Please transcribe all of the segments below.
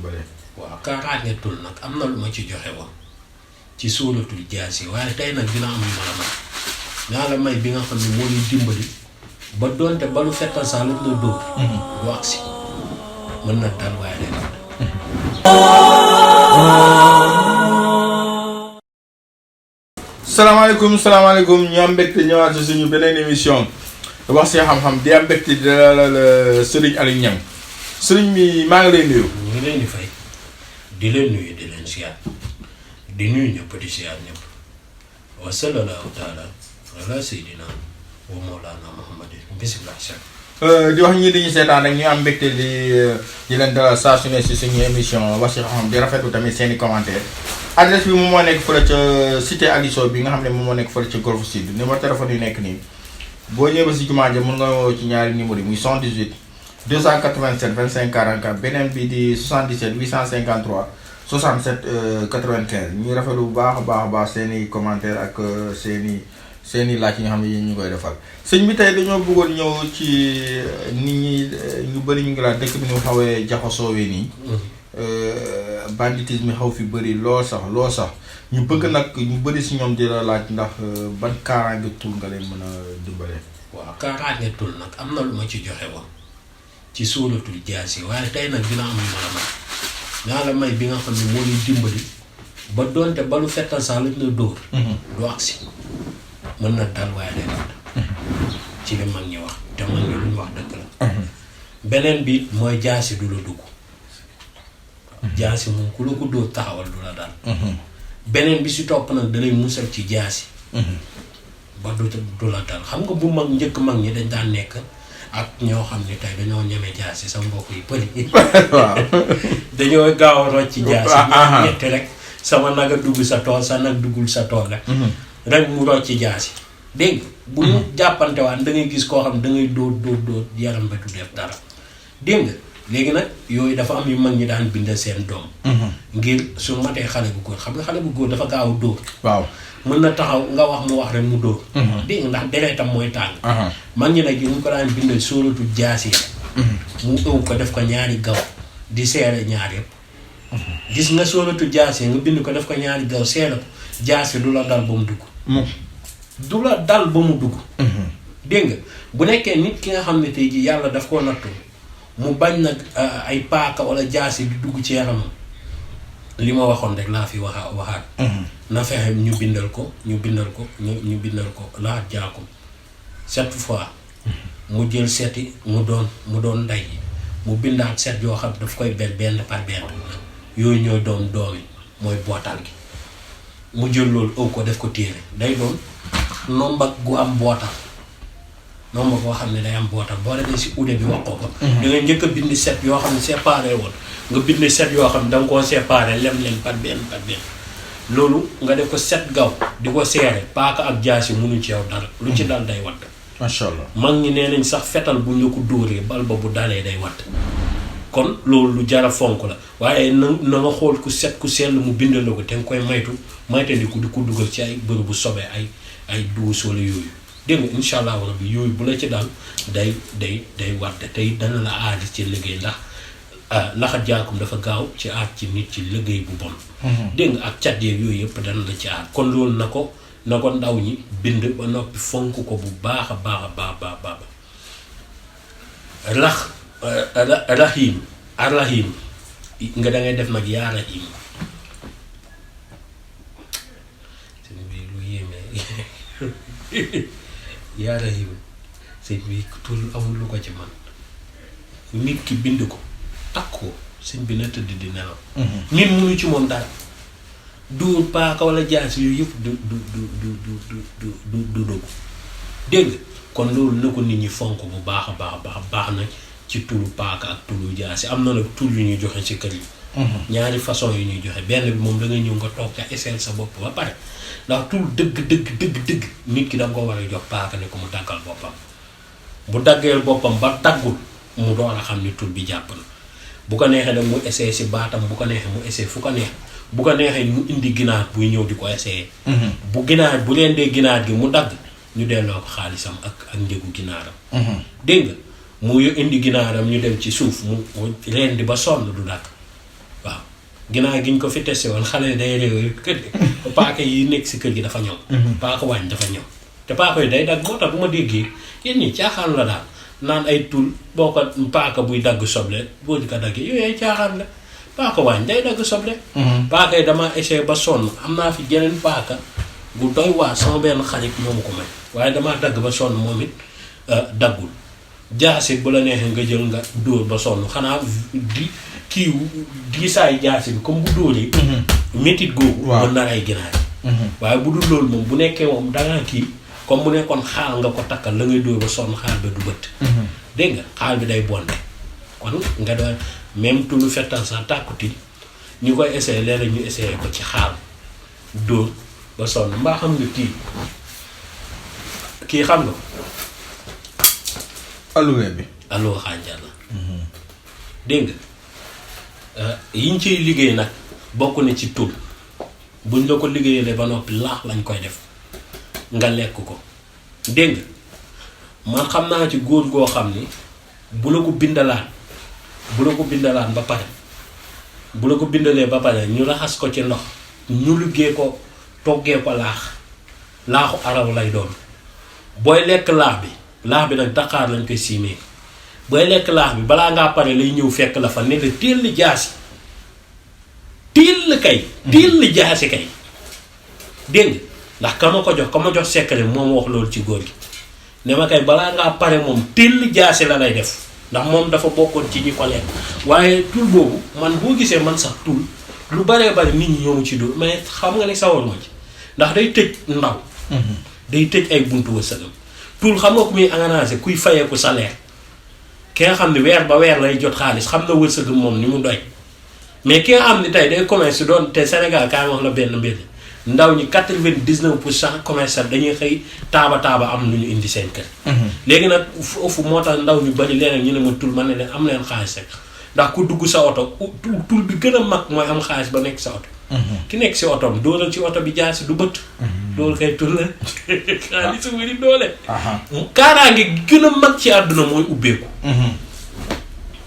dimbale. waaw kaaraangeetul nag am na lu ma ci joxe woon ci suuratul Jaasiya waaye tey nag dina am lu ma la may naa la may bi nga xam ne moo lay dimbali ba doonte ba lu fettal sax lañ la dóor. du agsi mën na dal waaye day dal. salaamaaleykum ñu am mbégte ñëwaat ci suñu beneen émission wax ci xam-xam di am mbégte di dalal Serigne Aliou Niang Serigne mi maa ngi lay nuyu. ñu ngi leen di fay di leen nuyu di leen siyaar di nuyu ñëpp di siyaar ñëpp wa sallallahu taala ala sayyidina wa mawlana muhammadin bismillah. di wax ñii di ñu seetaan rek ñu am mbégte di leen dalal saa su ne si suñu émission wax ci xam-xam di rafetlu tamit seen i commentaire adresse bi moom moo nekk fële ca cité Aliso bi nga xam ne moom moo nekk fële ca Golf Sud numéro téléphone yu nekk nii boo ñëwee ba si jumaa ja mën nga woo ci ñaari numéro yi muy 78 287 25 44 beneen bi di 77 853 67 95 ñuy rafetlu bu baax a baax seen i commentaire ak seen i laaj yi nga xam ne ñu koy defal sëñ bi tey dañoo bëggoon ñëw ci nit ñi ñu bëri ñu ngi laa dëkk bi ñu xawee jaxasoowee nii banditisme xaw fi bëri loo sax ñu bëgg nag ñu bëri si ñoom di la laaj ndax ban kaaraange tul nga leen mën a dimbale. waaw kaaraange tul nag am na lu ma ci joxe woon ci suuratul Jaasiya waaye tey nag dina am lu ma la may naa la may bi nga xam ne moo lay dimbali ba doonte ba lu fettal sax lañ la dóor. du agsi mën na dal waaye day dal. ci li mag ñi wax te mag ñi lu ñu wax dëgg la. beneen bi mooy jaasi du la dugg. jaasi moom ku la ko dóor taxawal du la dal. beneen bi si topp nag dalay musal ci jaasi. ba du la dal xam nga bu mag njëkk mag ñi dañ daan nekk ak ñoo xam ne tey dañoo ñeme jaasi sa mbokk yi përi. waaw dañoo gaaw a rocc ci jaasi. ñetti rek sama nag a dugg sa tool sa nag duggul sa tool rek. rek mu rocc ci jaasi dégg bu ñu jàppante waan da ngay gis koo xam da ngay dóor yaram ba du def dara dégg nga léegi nag yooyu dafa am yu mag ñi daan bind seen doom. ngir su matee xale bu góor xam nga xale bu góor dafa gaaw a dóor. waaw mën na taxaw nga wax mu wax rek mu dóor. dégg nga ndax deretam mooy tàng. mag ñi nag ñu ko daan bindal sóoratu Jaasiya. mu ëw ko def ko ñaari gaw di seere ñaar yëpp. gis nga sóoratu Jaasiya nga bind ko def ko ñaari gaw seere ko jaasi du la dal ba mu dugg. du la dal ba mu dugg. dégg nga bu nekkee nit ki nga xam ne tey jii yàlla daf koo nattu mu bañ nag ay paaka wala jaasi di dugg ci yaramam li ma waxoon rek laa fi waxaat. na fexe ñu bindal ko laa jaakum 7 fois. mu jël seti mu doon ndey mu bindaat set yoo xam daf koy benn par benn yooyu ñooy doomi mooy bootal gi. mu jël loolu ëw ko def ko téere day doon nombak gu am bootal nomba boo xam ne day am bootal boo demee si ude bi wax ko da nga njëkk a bind set yoo xam ne séparé woon nga bind set yoo xam ne da nga koo séparé lem leen par benn loolu nga def ko set gaw di ko seere paaka ak jaasi mënu ci yow dara lu ci dal day wadd. macha allah mag ñi nee nañ sax fetal bu ñu ko dóoree bal ba bu dalee day wadd kon loolu lu jara fonk la waaye na nga xool ku set ku sell mu bindal la ko te nga koy maytandiku di ko dugal ci ay bërëb bu sobee ay duus wala yooyu dégg nga incha allah rabbi yooyu bu la ci daal day wadd tey dana la aar ci liggéey ndax laxa jaakum dafa gaaw ci aar ci nit ci liggéey bu bon. dégg nga ak cat yeeg yooyu yëpp dana la ci aar kon loolu na ko ndaw ñi bind ba noppi fonk ko bu baax a baax rahim arrahim nga da ngay def nag yaa rahim sëñ bi lu yéeme yaa rahim sëñ bi tur amul lu ko ci man nit ki bind ko takk ko sëñ bi na tëdd di nelaw. nit mënu ci moom dara du paaka wala jaas yooyu yëpp du dugg dégg nga kon loolu na ko nit ñi fonk bu baax a baax na ci turu paaka ak turu jaasi am na nag tur yu ñuy joxe ci kër yi. ñaari façon yu ñuy joxe benn bi moom da ngay ñëw nga toog ca essayer sa bopp ba pare ndax tur dëgg nit ki da nga ko war a jox paaka ne ko mu daggal boppam bu daggeel boppam ba daggul mu door a xam ni tur bi jàpp na bu ko neexee nag mu essayer si baatam bu ko neexee mu essayer fu ko neex bu ko neexee mu indi ginaar buy ñëw di ko essayer. bu leen dee ginaar gi mu dagg ñu delloo ko xaalisam ak njëgu ginaaram. dégg nga mu indi ginaaram ñu dem ci suuf mu rendi ba sonn du dagg ginnaaw gi ñu ko fi testé woon xale yi day réew kër paaka yi nekk si kër gi dafa ñëw. paaka wàññi dafa ñëw te paaka yi day dagg moo tax bu ma déggee yéen ñi caaxaan la daal naan ay tul boo ko paaka buy dagg soble boo di ko daggee yooyu ay caaxaan la paaka wàññi day dagg soble. paaka yi dama essayé ba sonn am naa fi geneen paaka bu doy waar sama benn xarit moomu ko may waaye damaa dagg ba sonn moom it daggul jaasi bu la neexee nga jël nga dóor ba sonn xanaa di kii diisaayu jaasi bi comme bu dóoree. métit googu. mën na ay ginaar. waaye bu dul loolu moom bu nekkee moom dangaa kii comme bu nekkoon xaal nga ko takkal la ngay dóor ba sonn xaal ba du bët. dégg nga xaal bi day bonde kon nga doon même tulu fettal sax tàkkuti ñu koy essayé léeg-léeg ñu essayé ko ci xaal dóor ba sonn mbaa xam nga kii xam nga. alluwe bi. alluwa xànjar la. dégg nga yiñ ciy liggéey nag bokk na ci tul buñ la ko liggéeyee ba noppi laax lañ koy def nga lekk ko dégg nga man xam naa ci góor goo xam ni bu la ko bindalaan ba pare bu la ko bindalee ba pare ñu raxas ko ci ndox ñu liggéey ko toggee ko laaxu araw lay doon booy lekk laax bi nag daqaar lañ koy siimee booy lekk laax bi balaa ngaa pare lay ñëw fekk la fa ne la téel jaasi téel jaasi kay dégg ndax ka ma jox secret moom wax loolu ci góor gi ne ma kay balaa ngaa pare moom téel jaasi la lay def ndax moom dafa bokkoon ci ñi ko lekk waaye tul boobu man boo gisee man sax tul lu baree bari nit ñi ñoomu ci dóor mais xam nga ne sawar ma ci ndax day tëj ndaw day tëj ay buntu wërsëgam tul xam nga ku muy engagé kuy fayeeku salaire ki nga xam ne weer ba weer lay jot xaalis xam na wërsëgam moom ni mu doy mais ki nga xam ne tey day commerce doon te Sénégal kaay wax la benn mbir ndaw ñi 99% commerce dañuy xëy taaba am lu ñu indi seen kër. léegi nag foofu moo tax ndaw ñu bari leneen ñu ne ma tul ma ne leen am leen xaalis rek ndax ku dugg sa oto tul bi gën a mag mooy am xaalis ba nekk sa oto. ki nekk si otoom dóoral ci oto bi jaasi du bët. loolu kay tul la xaalis su wéri doole. kaaraange gën a mag ci àdduna mooy ubbeeku.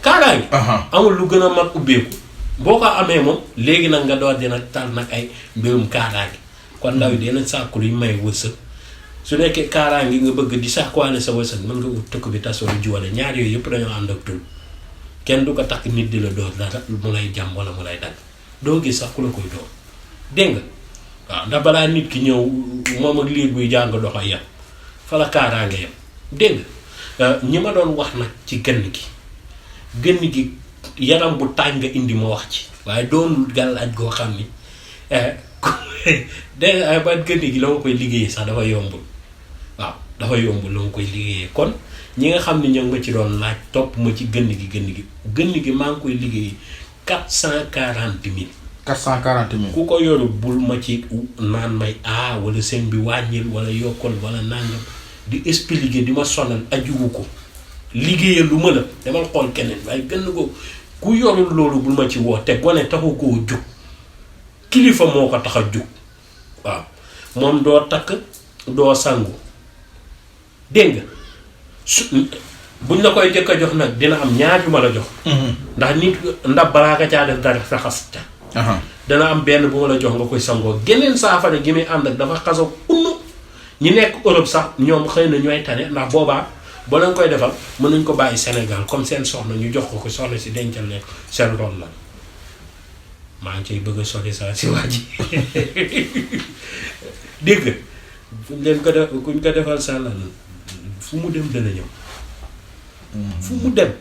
kaaraange. amul lu gën a mag ubbeeku. boo ko amee moom léegi nag nga door dina tal nag ay mbirum kaaraange kon ndaw yi dina sàkku luy may wërsëg su nekkee kaaraange nga bëgg di sàkkuwaale sa wërsëg mën nga ut tëkk bi tasoo juwale ñaar yooyu yëpp dañoo ànd ak tul kenn du ko takk nit di la door dara mu lay jàmm wala mu lay dagg doo gis sax ku la koy door dégg nga waaw ndax balaa nit ki ñëw moom ak liir buy jàng dox yam fa la kaaraange yam dégg nga ñi ma doon wax nag ci gënn gi yaram bu tàng nga indi ma wax ci waaye doonul gàllaaj goo xam ni ba gënn gi la ma koy liggéeyee sax dafa yombul waaw dafa yombul la ma koy liggéeyee kon ñi nga xam ne ñoo ngi ma ci doon laaj topp ma ci gënn gi maa ngi koy liggéeyee 440 000. 440 000 ku ko yoru bul ma ci naan may wala seen bi wàññil wala yokkal wala nangam di expliquer di ma sonal ajugu ko liggéeyal lu ma la demal xool keneen waaye gën ko ku yorul loolu bul ma ci woo te gone taxu koo jug kilifa moo ko tax a jug waaw moom doo takk doo sangu dégg nga buñ la koy jëkk a jox nag dina am ñaar yu ma la jox. ndax nit ndab balaa nga caa def dara raxas ca. dana am benn bu ma la jox nga koy sangoo geneen saafara gi muy ànd ak dafa xasoo unnu ñi nekk Europe sax ñoom xëy na ñooy tane ndax boobaa boo leen koy defal mën nañ ko bàyyi Sénégal comme seen soxna ñu jox ko soxna si dencal leen seen rôle la maa ngi ciy bëgg a sori saa si waa ji dégg nga fuñ leen ko def kuñ ko defal sàllal fu mu dem dana ñëw. fu mu dem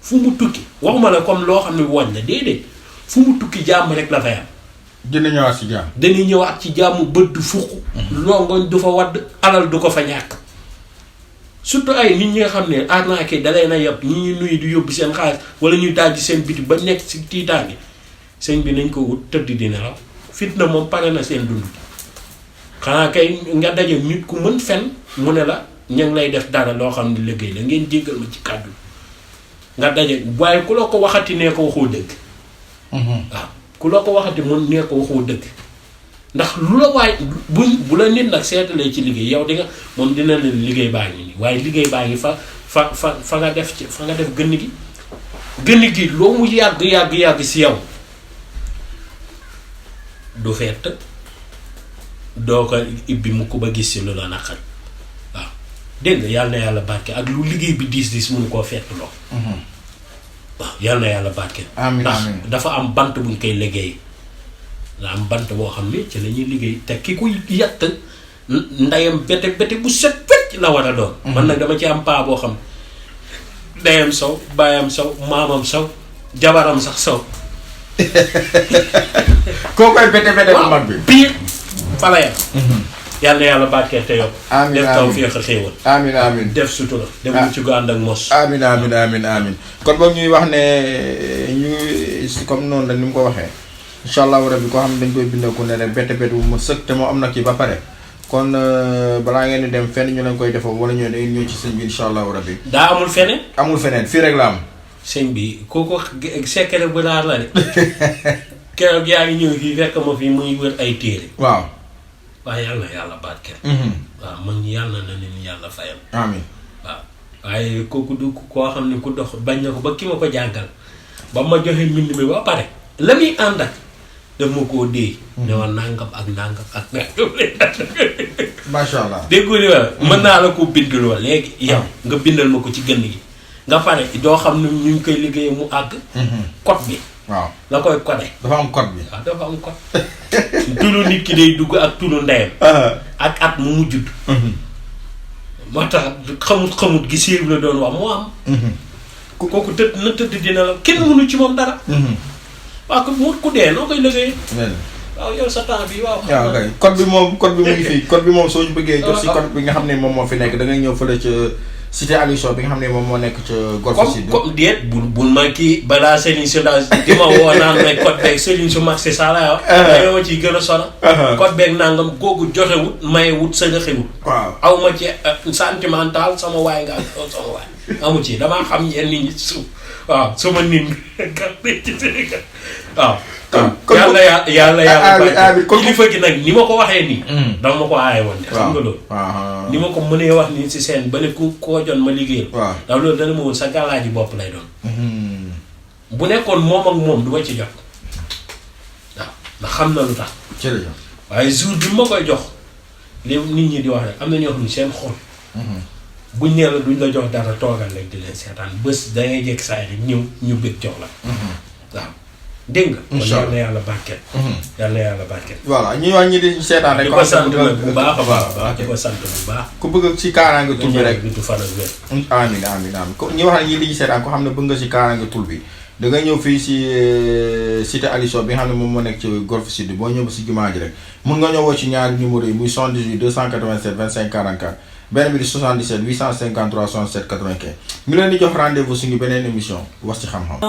fu mu tukki waxuma la comme loo xam ne woñ la déedéet fu mu tukki jàmm rek la fay am. dina ñëwaat ci jàmm. dañuy ñëwaat ci jàmm bët du fuq. longoñ du fa wadd alal du ko fa ñàkk. surtout ay nit ñi nga xam ne arnaque da leen a yab ñi ñuy nuyu di yóbbu seen xaalis wala ñuy dajji seen biti ba nekk ci tiitaange sëñ bi nañ ko wut tëdd di nelaw fitna moom pare na seen dund. xanaa kay nga daje nit ku mën fen mu ne la ña ngi lay def dara loo xam ne liggéey la ngeen jéggal ma ci kàddu nga daje waaye ku la ko waxati nee ko waxoo dëgg. waaw ku la ko waxati mën nee ko waxoo dëgg ndax lu la waay bu la nit nag seetalee ci liggéey yow di nga moom dina leen liggéey baa ngi nii waaye liggéey baa ngi fa nga def ci fa nga def gënn gi loo mu yàgg si yow du fett doo ko ibbi mu ko ba gis si lu la naqar waaw dégg nga yàlla na yàlla barke ak lu liggéey bi diis mënu koo fett loo waaw yàlla na yàlla barke ndax dafa am bant buñ koy liggéey la am bant boo xam ne ci la ñuy liggéey te ki kuy yatt ndeyam bete bu set wecc la war a doon man nag dama ci am paa boo xam ndeyam saw baayam saw maamam saw jabaram sax saw koo koy bete bu mag bi biir fala yàlla yàlla barkeel te yow def taw féex a xéewal amiin def sutura dem mu ci gu ànd ak mos amiin kon boog ñuy wax ne ñu comme noonu la ni mu ko waxee incha allahu rabbi koo xam ne dañ koy bindaku ne rek bete bu ma sëkk te moo am na kii ba pare kon balaa ngeen di dem fenn ñu leen koy defoo wala ñoo dañuy ñëw ci sëñ bi incha allahu rabbi daa amul feneen fii rek la am sëñ bi kooku secret bu laar la de keroog yaa ngi ñëw fii fekk ma fii muy wër ay téere waaw waaye yàlla barkeel waaw man yàlla na leen yàlla fayal amiin waaw waaye kooku du koo xam ne ku dox bañ na ko ba ki ma ko jàngal ba ma joxe mbind mi ba pare la muy ànd ak daf ma koo dee ne wa nangam ak nangam macha allah déggu li wa mën naa la ko binduloo léegi yow nga bindal ma ko ci gën gi nga pare doo xam ne ñu ngi koy liggéeyee mu àgg code bi waaw la koy codé dafa am code bi waaw dafa am code tulu nit ki day dugg ak tulu ndeyam ak at mu mujjut moo tax xamut gi séer la doon wax moo am kooku tëdd dina la kenn mënu ci moom dara waaw ku dee noo koy liggéeyee waaw yow sa temps bi waaw kay code bi mu ngi fii code bi moom soo ñu bëggee jot si code bi nga xam ne moom moo fi nekk da ngay ñëw fële ca cité Aliou bi nga xam ne moom moo nekk ca Golf Sud comme déet bul ma kii balaa Serigne si daal di ma woo naan may code beeg Serigne su mag si saa laa wax da ma ciy gën a sona code beeg nangam googu joxewut mayewut sëñaxewut waaw aw ma ci sentimental sama waay nga sama waay amu ci damaa xam yenn nit ñi suuf waaw sama nit ñi ci Sénégal waaw yàlla kilifa gi nag ni ma ko waxee nii dama ma ko aaye woon de xam nga loolu ni ma ko mënee wax nii si seen ba ne ku koo jon ma liggéeyal ndax loolu dana ma woon sa gàllaaji bopp lay doon bu nekkoon moom ak moom du ma ci jot waaw ndax xam na lu tax waaye jour bi ma koy jox li nit ñi di wax rek am na ñoo xam ne seen xol buñ nee la duñ la jox dara toogal rek di leen seetaan bés dangay jekk saa yi ñëw ñu bëgg jox la waaw dégg nga. incha allah yàlla barkeel. yàlla barkeel. voilà ñuy wax ñi di seetaan rek. di ko sant nag bu baax a baax di ko sant bu baax. ku bëgg ci kaaraange tul bi rek du fan ak wér. amiin ñuy wax ne ñi di seetaan ko xam ne bëgg nga ci kaaraange tul bi da ngay ñëw fii si cité Aliou bi nga xam ne moom moo nekk ci Golf Sud boo ñëw ba si jumaa ji rek mun nga ñëwoo ci ñaari numéro yi muy 78 287 25 44 benn bi di 77 853 67 95 mi leen di jox rendez-vous suñu beneen émission wax ci xam-xam.